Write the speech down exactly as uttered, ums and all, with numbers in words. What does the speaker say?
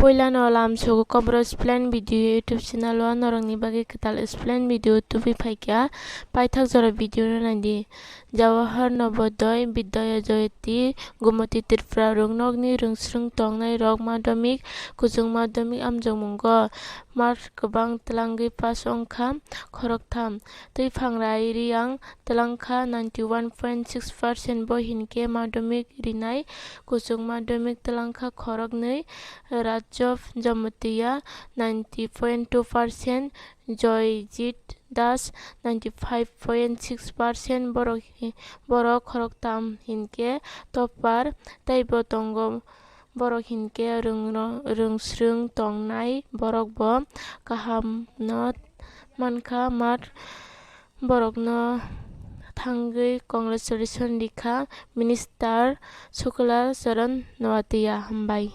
Puilano lamsogo Kobor Explain Video YouTube channel o norokni bagwi kwtal explain video tubui phaikha, paithak jora video no naidi. Jawahar Navodaya Vidyalaya Jyoti Gomati Tripura rwngnokni rwngsrwng tongnai rok madhyamik, kuchuk madhyamik amjokmungo mark kwbang twlangwi pass wngkha khoroktham. Twiphang Rai Reang twlangkha ninety one point six percent, bo hinkhe madhyamik rinai kuchuk madhyamik twlangkha khoroknwi. Rajab Jamatia ninety point two percent, Joyjit Das ninety five point six percent, borok hi-, borok khoroktham hinkhe topper teibo tongo. Borok hinkhe rwngno-, rwngsrwng tongnai borok bo kahamno mankha, mar borokno thangwi congratulation rikha Minister Sukla Charan Noatia. Hambai.